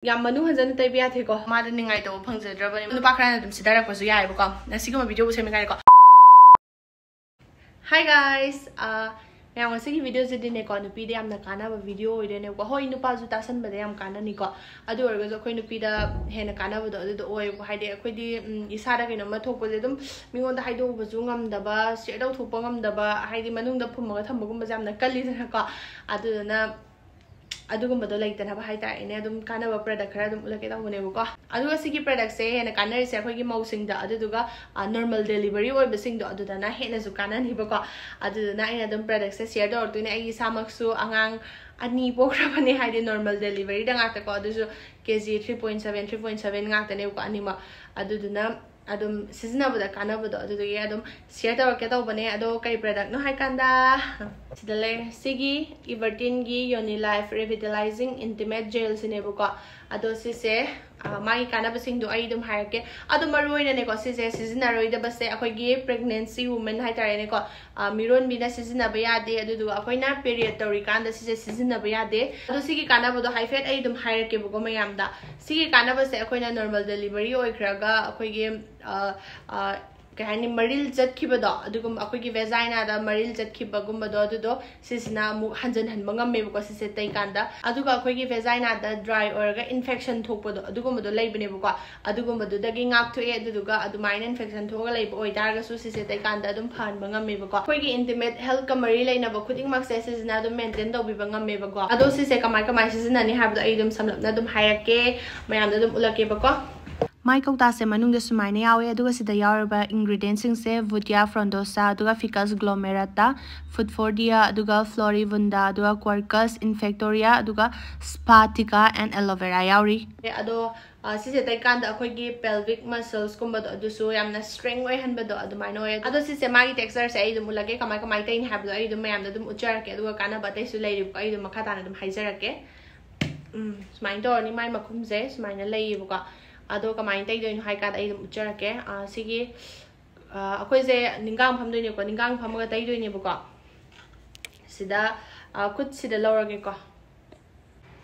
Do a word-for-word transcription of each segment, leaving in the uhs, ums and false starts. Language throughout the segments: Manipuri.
ꯌꯥꯝ ꯃꯅꯨꯡ ꯍꯟꯖꯟꯅ ꯇꯩꯕ ꯌꯥꯗꯦꯀꯣ, ꯃꯥꯗ ꯅꯤꯡꯉꯥꯏꯇꯧꯕ ꯐꯪꯖꯗ꯭ꯔꯕꯅꯦ꯫ ꯅꯨꯄꯥ ꯈꯔꯅ ꯑꯗꯨꯝ ꯁꯤꯊꯔꯛꯄꯁꯨ ꯌꯥꯏꯑꯕꯀꯣ꯫ ꯉꯁꯤꯒꯨꯝꯕ ꯚꯤꯗꯤꯑꯣꯕꯨ ꯁꯦꯝꯃꯤ ꯀꯥꯏꯅꯀꯣ꯫ Hi guys, ꯑ, ꯃꯌꯥꯝ, ꯉꯁꯤꯒꯤ ꯚꯤꯗꯤꯑꯣꯁꯤꯗꯤꯅꯦꯀꯣ, ꯅꯨꯄꯤꯗ ꯌꯥꯝꯅ ꯀꯥꯟꯅꯕ ꯚꯤꯗꯤꯑꯣ ꯑꯣꯏꯗꯣꯏꯅꯦꯕꯀꯣ꯫ ꯍꯣꯏ, ꯅꯨꯄꯥꯁꯨ ꯇꯥꯁꯟꯕꯗ ꯌꯥꯝ ꯀꯥꯟꯅꯅꯤꯀꯣ, ꯑꯗꯨ ꯑꯣꯏꯔꯒꯁꯨ ꯑꯩꯈꯣꯏ ꯅꯨꯄꯤꯗ ꯍꯦꯟꯅ ꯀꯥꯟꯅꯕꯗꯣ ꯑꯗꯨꯗꯣ ꯑꯣꯏꯌꯦꯕꯀꯣ꯫ ꯍꯥꯏꯗꯤ ꯑꯩꯈꯣꯏꯗꯤ, ꯎꯝ, ꯏꯁꯥꯗ ꯀꯩꯅꯣꯝꯃ ꯊꯣꯛꯄꯁꯦ ꯑꯗꯨꯝ ꯃꯤꯉꯣꯟꯗ ꯍꯥꯏꯗꯣꯛꯎꯕꯁꯨ ꯉꯝꯗꯕ, ꯁꯤꯌꯔ ꯇꯧꯊꯣꯛꯄ ꯉꯝꯗꯕ, ꯍꯥꯏꯗꯤ ꯃꯅꯨꯡꯗ ꯐꯨꯝꯃꯒ ꯊꯝꯕꯒꯨꯝꯕꯁꯦ ꯌꯥꯝꯅ ꯀꯜꯂꯤꯗꯅꯀꯣ꯫ ꯑꯗꯨꯗꯨꯅ ꯑꯗꯨꯒꯨꯝꯕꯗꯣ ꯂꯩꯇꯅꯕ ꯍꯥꯏꯇꯥꯔꯦꯅꯦ, ꯑꯗꯨꯝ ꯀꯥꯟꯅꯕ ꯄ꯭ꯔꯗꯛ ꯈꯔ ꯑꯗꯨꯝ ꯎꯠꯂꯛꯀꯦ ꯇꯧꯕꯅꯦꯕꯀꯣ꯫ ꯑꯗꯨꯒ ꯁꯤꯒꯤ ꯄ꯭ꯔꯗꯛꯁꯦ ꯍꯦꯟꯅ ꯀꯥꯟꯅꯔꯤꯁꯦ ꯑꯩꯈꯣꯏꯒꯤ ꯃꯧꯁꯤꯡꯗ, ꯑꯗꯨꯗꯨꯒ, ꯑ, ꯅꯣꯔꯃꯦꯜ ꯗꯦꯂꯤꯚꯔꯤ ꯑꯣꯏꯕꯁꯤꯡꯗꯣ, ꯑꯗꯨꯗꯅ ꯍꯦꯟꯅꯁꯨ ꯀꯥꯟꯅꯅꯤꯕꯀꯣ꯫ ꯑꯗꯨꯗꯨꯅ ꯑꯩꯅ ꯑꯗꯨꯝ ꯄ꯭ꯔꯗꯛꯁꯦ ꯁꯤꯌꯔ ꯇꯧꯔꯛꯇꯣꯏꯅꯦ꯫ ꯑꯩ ꯏꯁꯥꯃꯛꯁꯨ ꯑꯉꯥꯡ ꯑꯅꯤ ꯄꯣꯛꯈ꯭ꯔꯕꯅꯦ, ꯍꯥꯏꯗꯤ ꯅꯣꯔꯃꯦꯜ ꯗꯦꯂꯤꯚꯔꯤꯗ ꯉꯥꯛꯇꯀꯣ꯫ ꯑꯗꯨꯁꯨ K G three point seven, three point seven ꯉꯥꯛꯇꯅꯦꯕꯀꯣ ꯑꯅꯤꯃꯛ꯫ ꯑꯗꯨꯗꯨꯅ ꯑꯗꯨꯝ ꯁꯤꯖꯤꯟꯅꯕꯗ ꯀꯥꯟꯅꯕꯗꯣ, ꯑꯗꯨꯗꯨꯒꯤ ꯑꯗꯨꯝ ꯁꯤꯌꯔ ꯇꯧꯔꯛꯀꯦ ꯇꯧꯕꯅꯦ꯫ ꯑꯗꯣ ꯀꯩ ꯄ꯭ꯔꯗꯛꯅꯣ ꯍꯥꯏꯀꯥꯟꯗ, ꯁꯤꯗ ꯂꯩꯔꯦ, ꯁꯤꯒꯤ Everteenꯒꯤ Unilife Revitalizing Intimate Gelꯁꯤꯅꯦꯕꯀꯣ꯫ ꯑꯗꯣ ꯁꯤꯁꯦ, ꯑ, ꯃꯥꯒꯤ ꯀꯥꯟꯅꯕꯁꯤꯡꯗꯣ ꯑꯩ ꯑꯗꯨꯝ ꯍꯥꯏꯔꯛꯀꯦ꯫ ꯑꯗꯣ ꯃꯔꯨ ꯑꯣꯏꯅꯅꯦꯀꯣ, ꯁꯤꯁꯦ ꯁꯤꯖꯤꯟꯅꯔꯣꯏꯗꯕꯁꯦ ꯑꯩꯈꯣꯏꯒꯤ pregnancy woman ꯍꯥꯏꯇꯥꯔꯦꯅꯦꯀꯣ, ꯑ, ꯃꯤꯔꯣꯟꯕꯤꯅ ꯁꯤꯖꯤꯟꯅꯕ ꯌꯥꯗꯦ, ꯑꯗꯨꯗꯨꯒ ꯑꯩꯈꯣꯏꯅ ꯄꯦꯔꯤꯌꯗ ꯇꯧꯔꯤꯀꯥꯟꯗ ꯁꯤꯁꯦ ꯁꯤꯖꯤꯟꯅꯕ ꯌꯥꯗꯦ꯫ ꯑꯗꯣ ꯁꯤꯒꯤ ꯀꯥꯟꯅꯕꯗꯣ ꯍꯥꯏꯐꯦꯠ ꯑꯩ ꯑꯗꯨꯝ ꯍꯥꯏꯔꯛꯀꯦꯕꯀꯣ ꯃꯌꯥꯝꯗ꯫ ꯁꯤꯒꯤ ꯀꯥꯟꯅꯕꯁꯦ ꯑꯩꯈꯣꯏꯅ ꯅꯣꯔꯃꯦꯜ ꯗꯦꯂꯤꯚꯔꯤ ꯑꯣꯏꯈ꯭ꯔꯒ ꯑꯩꯈꯣꯏꯒꯤ, ꯑ, ꯑ, ꯀꯩ ꯍꯥꯏꯅꯤ, ꯃꯔꯤꯜ ꯆꯠꯈꯤꯕꯗꯣ, ꯑꯗꯨꯒꯨꯝꯕ ꯑꯩꯈꯣꯏꯒꯤ ꯚꯦꯖꯥꯏꯅꯥꯗ ꯃꯔꯤꯜ ꯆꯠꯈꯤꯕꯒꯨꯝꯕꯗꯣ, ꯑꯗꯨꯗꯣ ꯁꯤꯁꯤꯅ ꯑꯃꯨꯛ ꯍꯟꯖꯤꯟꯍꯟꯕ ꯉꯝꯃꯦꯕꯀꯣ, ꯁꯤꯁꯦ ꯇꯩꯀꯥꯟꯗ꯫ ꯑꯗꯨꯒ ꯑꯩꯈꯣꯏꯒꯤ ꯚꯦꯖꯥꯏꯅꯥꯗ ꯗ꯭ꯔꯥꯏ ꯑꯣꯏꯔꯒ ꯏꯟꯐꯦꯛꯁꯟ ꯊꯣꯛꯄꯗꯣ, ꯑꯗꯨꯒꯨꯝꯕꯗꯣ ꯂꯩꯕꯅꯦꯕꯀꯣ꯫ ꯑꯗꯨꯒꯨꯝꯕꯗꯨꯗꯒꯤ ꯉꯥꯛꯊꯣꯛꯑꯦ꯫ ꯑꯗꯨꯗꯨꯒ ꯑꯗꯨꯃꯥꯏꯅ ꯏꯟꯐꯦꯛꯁꯟ ꯊꯣꯛꯑꯒ ꯂꯩꯕ ꯑꯣꯏꯇꯥꯔꯒꯁꯨ ꯁꯤꯁꯦ ꯇꯩꯀꯥꯟꯗ ꯑꯗꯨꯝ ꯐꯍꯟꯕ ꯉꯝꯃꯦꯕꯀꯣ꯫ ꯑꯩꯈꯣꯏꯒꯤ ꯏꯟꯇꯤꯃꯦꯠ ꯍꯦꯜꯠꯀ ꯃꯔꯤ ꯂꯩꯅꯕ ꯈꯨꯗꯤꯡꯃꯛꯁꯦ ꯁꯤꯁꯤꯅ ꯑꯗꯨꯝ ꯃꯦꯟꯇꯦꯟ ꯇꯧꯕꯤꯕ ꯉꯝꯃꯦꯕꯀꯣ꯫ ꯑꯗꯣ ꯁꯤꯁꯦ ꯀꯃꯥꯏ ꯀꯃꯥꯏ ꯁꯤꯖꯤꯟꯅꯅꯤ ꯍꯥꯏꯕꯗꯣ ꯑꯩ ꯑꯗꯨꯝ ꯁꯝꯂꯞꯅ ꯑꯗꯨꯝ ꯍꯥꯏꯔꯛꯀꯦ, ꯃꯌꯥꯝꯗ ꯑꯗꯨꯝ ꯎꯠꯂꯛꯀꯦꯕꯀꯣ꯫ ꯃꯥꯏ ꯀꯧꯇꯥꯁꯦ ꯃꯅꯨꯡꯗ ꯁꯨꯃꯥꯏꯅ ꯌꯥꯎꯋꯦ, ꯑꯗꯨꯒ ꯁꯤꯗ ꯌꯥꯎꯔꯤꯕ ingredientꯁꯤꯡꯁꯦ Butea frondosa, ꯑꯗꯨꯒ Ficus glomerata, Photophobia, ꯑꯗꯨꯒ Floribunda, ꯑꯗꯨꯒ Quercus infectoria, ꯑꯗꯨꯒ Spartica and aloe vera ꯌꯥꯎꯔꯤ꯫ ꯑꯗꯣ, ꯑ, ꯁꯤꯁꯦ ꯇꯩꯀꯥꯟꯗ ꯑꯩꯈꯣꯏꯒꯤ pelvic musclesꯀꯨꯝꯕꯗꯣ ꯑꯗꯨꯁꯨ ꯌꯥꯝꯅ strength ꯑꯣꯏꯍꯟꯕꯗꯣ ꯑꯗꯨꯃꯥꯏꯅ ꯑꯣꯏꯌꯦ꯫ ꯑꯗꯣ ꯁꯤꯁꯦ ꯃꯥꯒꯤ textureꯁꯦ ꯑꯩ ꯑꯗꯨꯝ ꯎꯠꯂꯒꯦ, ꯀꯃꯥꯏ ꯀꯃꯥꯏ ꯇꯩꯅꯤ ꯍꯥꯏꯕꯗꯣ ꯑꯩ ꯑꯗꯨꯝ ꯃꯌꯥꯝꯗ ꯑꯗꯨꯝ ꯎꯠꯆꯔꯛꯀꯦ, ꯑꯗꯨꯒ ꯀꯥꯟꯅꯕ ꯑꯇꯩꯁꯨ ꯂꯩꯔꯤꯕꯀꯣ, ꯑꯩ ꯑꯗꯨꯝ ꯃꯈꯥ ꯇꯥꯅ ꯑꯗꯨꯝ ꯍꯥꯏꯖꯔꯛꯀꯦ꯫ ꯎꯝ, ꯁꯨꯃꯥꯏꯅ ꯇꯧꯔꯅꯤ꯫ ꯃꯥꯏ ꯃꯈꯨꯝꯁꯦ ꯁꯨꯃꯥꯏꯅ ꯂꯩꯌꯦꯕꯀꯣ꯫ ꯑꯗꯣ ꯀꯃꯥꯏꯅ ꯇꯩꯗꯣꯏꯅꯣ ꯍꯥꯏ ꯀꯥꯟꯗ ꯑꯩ ꯑꯗꯨꯝ ꯎꯠꯆꯔꯛꯀꯦ꯫ ꯑ, ꯁꯤꯒꯤ, ꯑ, ꯑꯩꯈꯣꯏꯁꯦ ꯅꯤꯡꯒꯥꯡ ꯐꯝꯗꯣꯏꯅꯦꯀꯣ, ꯅꯤꯡꯒꯥꯡ ꯐꯝꯃꯒ ꯇꯩꯗꯣꯏꯅꯦꯕꯀꯣ꯫ ꯁꯤꯗ, ꯑ, ꯈꯨꯠꯁꯤꯗ ꯂꯧꯔꯒꯦꯀꯣ꯫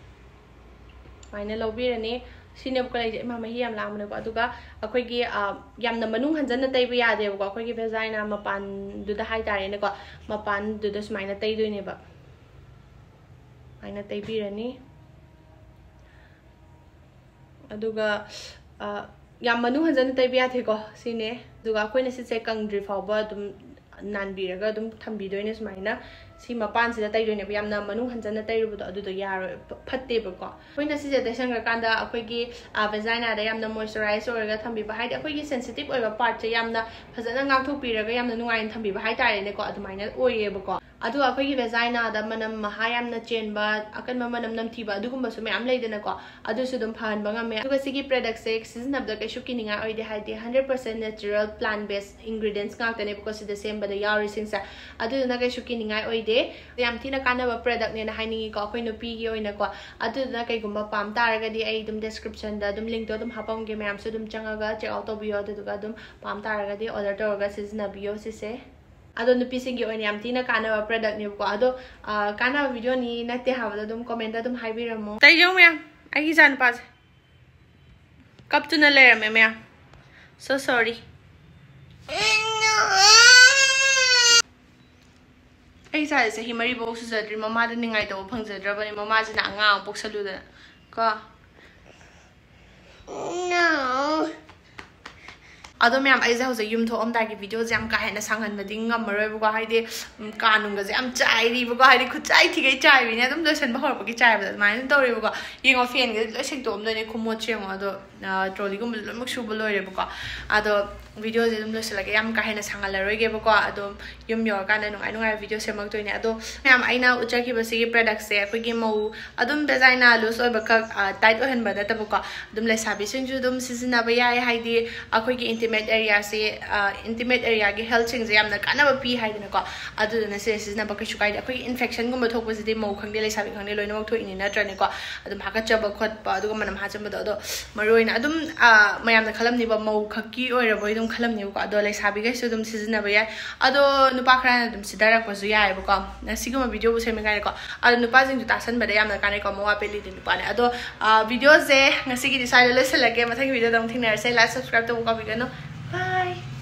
ꯁꯨꯃꯥꯏꯅ ꯂꯧꯕꯤꯔꯅꯤ꯫ ꯁꯤꯅꯦꯕꯀꯣ ꯂꯩꯁꯦ꯫ ꯏꯃꯥ, ꯃꯍꯤ ꯌꯥꯝ ꯂꯥꯡꯕꯅꯦꯀꯣ꯫ ꯑꯗꯨꯒ ꯑꯩꯈꯣꯏꯒꯤ, ꯑ, ꯌꯥꯝꯅ ꯃꯅꯨꯡ ꯍꯟꯖꯟꯅ ꯇꯩꯕ ꯌꯥꯗꯦꯕꯀꯣ꯫ ꯑꯩꯈꯣꯏꯒꯤ vagina ꯃꯄꯥꯟꯗꯨꯗ ꯍꯥꯏꯇꯥꯔꯦꯅꯦꯀꯣ, ꯃꯄꯥꯟꯗꯨꯗ ꯁꯨꯃꯥꯏꯅ ꯇꯩꯗꯣꯏꯅꯦꯕ꯫ ꯁꯨꯃꯥꯏꯅ ꯇꯩꯕꯤꯔꯅꯤ꯫ ꯑꯗꯨꯒ, ꯑ, ꯌꯥꯝ ꯃꯅꯨꯡ ꯍꯟꯖꯟꯅ ꯇꯩꯕ ꯌꯥꯗꯦꯀꯣ꯫ ꯁꯤꯅꯦ꯫ ꯑꯗꯨꯒ ꯑꯩꯈꯣꯏꯅ ꯁꯤꯁꯦ ꯀꯪꯗ꯭ꯔꯤ ꯐꯥꯎꯕ ꯑꯗꯨꯝ ꯅꯥꯟꯕꯤꯔꯒ ꯑꯗꯨꯝ ꯊꯝꯕꯤꯗꯣꯏꯅꯦ ꯁꯨꯃꯥꯏꯅ꯫ ꯁꯤ ꯃꯄꯥꯟꯁꯤꯗ ꯇꯩꯗꯣꯏꯅꯦꯕ꯫ ꯌꯥꯝꯅ ꯃꯅꯨꯡ ꯍꯟꯖꯟꯅ ꯇꯩꯔꯨꯕꯗꯣ ꯑꯗꯨꯗꯣ ꯌꯥꯔꯣꯏ, ꯐ-, ꯐꯠꯇꯦꯕꯀꯣ꯫ ꯑꯩꯈꯣꯏꯅ ꯁꯤꯁꯦ ꯇꯩꯁꯟꯈ꯭ꯔꯀꯥꯟꯗ ꯑꯩꯈꯣꯏꯒꯤ, ꯑ, vaginaꯗ ꯌꯥꯝꯅ moisturize ꯑꯣꯏꯔꯒ ꯊꯝꯕꯤꯕ, ꯍꯥꯏꯗꯤ ꯑꯩꯈꯣꯏꯒꯤ sensitive ꯑꯣꯏꯕ partꯁꯦ ꯌꯥꯝꯅ ꯐꯖꯅ ꯉꯥꯛꯊꯣꯛꯄꯤꯔꯒ ꯌꯥꯝꯅ ꯅꯨꯡꯉꯥꯏꯅ ꯊꯝꯕꯤꯕ ꯍꯥꯏꯇꯥꯔꯦꯅꯦꯀꯣ, ꯑꯗꯨꯃꯥꯏꯅ ꯑꯣꯏꯌꯦꯕꯀꯣ꯫ ꯑꯗꯨꯒ ꯑꯩꯈꯣꯏꯒꯤ vaginaꯗ ꯃꯅꯝ ꯃꯍꯥ ꯌꯥꯝꯅ ꯆꯦꯟꯕ, ꯑꯀꯟꯕ ꯃꯅꯝ ꯅꯝꯊꯤꯕ ꯑꯗꯨꯒꯨꯝꯕꯁꯨ ꯃꯌꯥꯝ ꯂꯩꯗꯅꯀꯣ, ꯑꯗꯨꯁꯨ ꯑꯗꯨꯝ ꯐꯍꯟꯕ ꯉꯝꯃꯦ꯫ ꯑꯗꯨꯒ ꯁꯤꯒꯤ productꯁꯦ ꯁꯤꯖꯤꯟꯅꯕꯗ ꯀꯩꯁꯨ ꯀꯤꯅꯤꯡꯉꯥꯏ ꯑꯣꯏꯗꯦ, ꯍꯥꯏꯗꯤ hundred percent natural plant based ingredients ꯉꯥꯛꯇꯅꯦꯕꯀꯣ ꯁꯤꯗ ꯁꯦꯝꯕꯗ ꯌꯥꯎꯔꯤꯁꯤꯡꯁꯦ꯫ ꯑꯗꯨꯗꯨꯅ ꯀꯩꯁꯨ ꯀꯤꯅꯤꯡꯉꯥꯏ ꯑꯣꯏꯗꯦ꯫ ꯌꯥꯝ ꯊꯤꯅ ꯀꯥꯟꯅꯕ productꯅꯦꯅ ꯍꯥꯏꯅꯤꯡꯉꯤꯀꯣ ꯑꯩꯈꯣꯏ ꯅꯨꯄꯤꯒꯤ ꯑꯣꯏꯅꯀꯣ꯫ ꯑꯗꯨꯗꯨꯅ ꯀꯩꯒꯨꯝꯕ ꯄꯥꯝ ꯇꯥꯔꯒꯗꯤ ꯑꯩ ꯑꯗꯨꯝ descriptionꯗ ꯑꯗꯨꯝ linkꯇꯣ ꯑꯗꯨꯝ ꯍꯥꯞꯄꯝꯒꯦ, ꯃꯌꯥꯝꯁꯨ ꯑꯗꯨꯝ ꯆꯪꯉꯒ check out ꯇꯧꯕꯤꯌꯣ꯫ ꯑꯗꯨꯗꯨꯒ ꯑꯗꯨꯝ ꯄꯥꯝ ꯇꯥꯔꯒꯗꯤ order ꯇꯧꯔꯒ ꯁꯤꯖꯤꯟꯅꯕꯤꯌꯣ ꯁꯤꯁꯦ꯫ ꯑꯗꯣ ꯅꯨꯄꯤꯁꯤꯡꯒꯤ ꯑꯣꯏꯅ ꯌꯥꯝ ꯊꯤꯅ ꯀꯥꯟꯅꯕ productꯅꯦꯕꯀꯣ꯫ ꯑꯗꯣ, ꯑ, ꯀꯥꯟꯅꯕ videoꯅꯤ ꯅꯠꯇꯦ ꯍꯥꯏꯕꯗꯣ ꯑꯗꯨꯝ commentꯇ ꯑꯗꯨꯝ ꯍꯥꯏꯕꯤꯔꯝꯃꯣ꯫ ꯇꯩꯖꯧ ꯃꯌꯥꯝ, ꯑꯩꯒꯤ ꯏꯆꯥꯅꯨꯄꯥꯁꯦ ꯀꯞꯇꯨꯅ ꯂꯩꯔꯝꯃꯦ ꯃꯌꯥꯝ꯫ So sorry꯫ ꯑꯩ ꯏꯆꯥꯁꯦ ꯆꯍꯤ ꯃꯔꯤ ꯐꯥꯎ ꯁꯨꯖꯗ꯭ꯔꯤ, ꯃꯃꯥꯗ ꯅꯤꯡꯉꯥꯏ ꯇꯧꯕ ꯐꯪꯖꯗ꯭ꯔꯕꯅꯤ, ꯃꯃꯥꯁꯤꯅ ꯑꯉꯥꯡ ꯑꯃ ꯄꯣꯛꯁꯜꯂꯨꯗꯅ ꯀꯣ꯫ ꯑꯗꯣ ꯃꯌꯥꯝ, ꯑꯩꯁꯦ ꯍꯧꯖꯤꯛ ꯌꯨꯝ ꯊꯣꯛꯑꯝꯗꯥꯏꯒꯤ videoꯁꯦ ꯌꯥꯝ ꯀꯥ ꯍꯦꯟꯅ ꯁꯥꯡꯍꯟꯕꯗꯤ ꯉꯝꯃꯔꯣꯏꯕꯀꯣ, ꯍꯥꯏꯗꯤ, ꯎꯝ, ꯀꯥ ꯅꯨꯡꯒꯁꯦ ꯌꯥꯝ ꯆꯥꯏꯔꯤꯕꯀꯣ, ꯍꯥꯏꯗꯤ ꯈꯨꯠꯆꯥꯏ ꯊꯤꯒꯩ ꯆꯥꯏꯕꯤꯅꯦ, ꯑꯗꯨꯝ ꯂꯣꯏꯁꯟꯕ ꯍꯧꯔꯛꯄꯒꯤ ꯆꯥꯏꯕꯗ ꯑꯗꯨꯃꯥꯏꯅ ꯑꯗꯨꯝ ꯇꯧꯔꯦꯕꯀꯣ꯫ ꯌꯦꯡꯉꯣ, fanꯒꯁꯦ ꯂꯣꯏ ꯁꯦꯡꯇꯣꯛꯑꯝꯗꯣꯏꯅꯦ, ꯈꯨꯃꯣꯠꯁꯦ ꯌꯦꯡꯉꯣ꯫ ꯑꯗꯣ, ꯑ, trolleyꯒꯨꯝꯕꯁꯨ ꯂꯣꯏꯅꯃꯛ ꯁꯨꯕ ꯂꯣꯏꯔꯦꯕꯀꯣ꯫ ꯑꯗꯣ videoꯁꯦ ꯑꯗꯨꯝ ꯂꯣꯏꯁꯤꯜꯂꯒꯦ, ꯌꯥꯝ ꯀꯥ ꯍꯦꯟꯅ ꯁꯥꯡꯍꯜꯂꯔꯣꯏꯒꯦꯕꯀꯣ꯫ ꯑꯗꯨꯝ ꯌꯨꯝ ꯌꯧꯔꯀꯥꯟꯗ ꯅꯨꯡꯉꯥꯏ ꯅꯨꯡꯉꯥꯏꯕ video ꯁꯦꯝꯃꯛꯇꯣꯏꯅꯦ꯫ ꯑꯗꯣ ꯃꯌꯥꯝ, ꯑꯩꯅ ꯎꯠꯆꯈꯤꯕ ꯁꯤꯒꯤ productꯁꯦ ꯑꯩꯈꯣꯏꯒꯤ ꯃꯧ ꯑꯗꯨꯝ vagina loose ꯑꯣꯏꯕꯈꯛ, ꯑ, tight ꯑꯣꯏꯍꯟꯕ ꯅꯠꯇꯕꯀꯣ, ꯑꯗꯨꯝ ꯂꯩꯁꯥꯕꯤꯁꯤꯡꯁꯨ ꯑꯗꯨꯝ ꯁꯤꯖꯤꯟꯅꯕ ꯌꯥꯏ, ꯍꯥꯏꯗꯤ ꯑꯩꯈꯣꯏꯒꯤ ꯏꯟꯇꯤꯃꯦꯠ ꯑꯦꯔꯤꯌꯥꯁꯦ, ꯏꯟꯇꯤꯃꯦꯠ ꯑꯦꯔꯤꯌꯥꯒꯤ ꯍꯦꯜꯠꯁꯤꯡꯁꯦ ꯌꯥꯝꯅ ꯀꯥꯟꯅꯕ ꯄꯤ ꯍꯥꯏꯗꯅꯀꯣ꯫ ꯑꯗꯨꯗꯨꯅ ꯁꯤꯁꯦ ꯁꯤꯖꯤꯟꯅꯕ ꯀꯩꯁꯨ ꯀꯥꯏꯗꯦ꯫ ꯑꯩꯈꯣꯏꯒꯤ ꯏꯟꯐꯦꯛꯁꯟꯒꯨꯝꯕ ꯊꯣꯛꯄꯁꯤꯗꯤ ꯃꯧ ꯈꯪꯗꯦ ꯂꯩꯁꯥꯕꯤ ꯈꯪꯗꯦ ꯂꯣꯏꯅꯃꯛ ꯊꯣꯛꯏꯅꯤ, ꯅꯠꯇ꯭ꯔꯅꯦꯀꯣ? ꯑꯗꯨꯝ ꯍꯥꯀꯠꯆꯕ ꯈꯣꯠꯄ, ꯑꯗꯨꯒ ꯃꯅꯝ ꯍꯥꯆꯝꯕꯗꯣ, ꯑꯗꯣ ꯃꯔꯨ ꯑꯣꯏꯅ ꯑꯗꯨꯝ, ꯑ, ꯃꯌꯥꯝꯅ ꯈꯜꯂꯝꯅꯤꯕ ꯃꯧ ꯈꯛꯀꯤ ꯑꯣꯏꯔꯕꯣꯏ ꯑꯗꯨꯝ ꯈꯜꯂꯝꯅꯤꯕꯀꯣ꯫ ꯑꯗꯣ ꯂꯩꯁꯥꯕꯤꯈꯩꯁꯨ ꯑꯗꯨꯝ ꯁꯤꯖꯤꯟꯅꯕ ꯌꯥꯏ꯫ ꯑꯗꯣ ꯅꯨꯄꯥ ꯈꯔꯅ ꯑꯗꯨꯝ ꯁꯤꯊꯔꯛꯄꯁꯨ ꯌꯥꯏꯑꯕꯀꯣ, ꯑꯁꯤꯒꯨꯝꯕ ꯚꯤꯗꯤꯑꯣꯕꯨ ꯁꯦꯝꯃꯤꯉꯥꯏꯗꯀꯣ꯫ ꯑꯗꯣ ꯅꯨꯄꯥꯁꯤꯡꯁꯨ ꯇꯥꯁꯟꯕꯗ ꯌꯥꯝꯅ ꯀꯥꯟꯅꯩꯀꯣ, ꯃꯋꯥ ꯄꯦꯂꯤꯗꯤ ꯅꯨꯄꯥꯅꯦ꯫ ꯑꯗꯣ, ꯑ, ꯚꯤꯗꯤꯑꯣꯁꯦ ꯉꯁꯤꯒꯤꯗꯤ ꯁ꯭ꯋꯥꯏꯗ ꯂꯣꯏꯁꯤꯜꯂꯒꯦ꯫ ꯃꯊꯪꯒꯤ ꯚꯤꯗꯤꯑꯣꯗ ꯑꯃꯨꯛ ꯊꯦꯡꯅꯔꯁꯦ꯫ ꯂꯥꯏꯛ, ꯁꯕꯁꯀ꯭ꯔꯥꯏꯕ ꯇꯧꯕ ꯀꯥꯎꯕꯤꯒꯅꯨ꯫ ꯕꯥꯏ꯫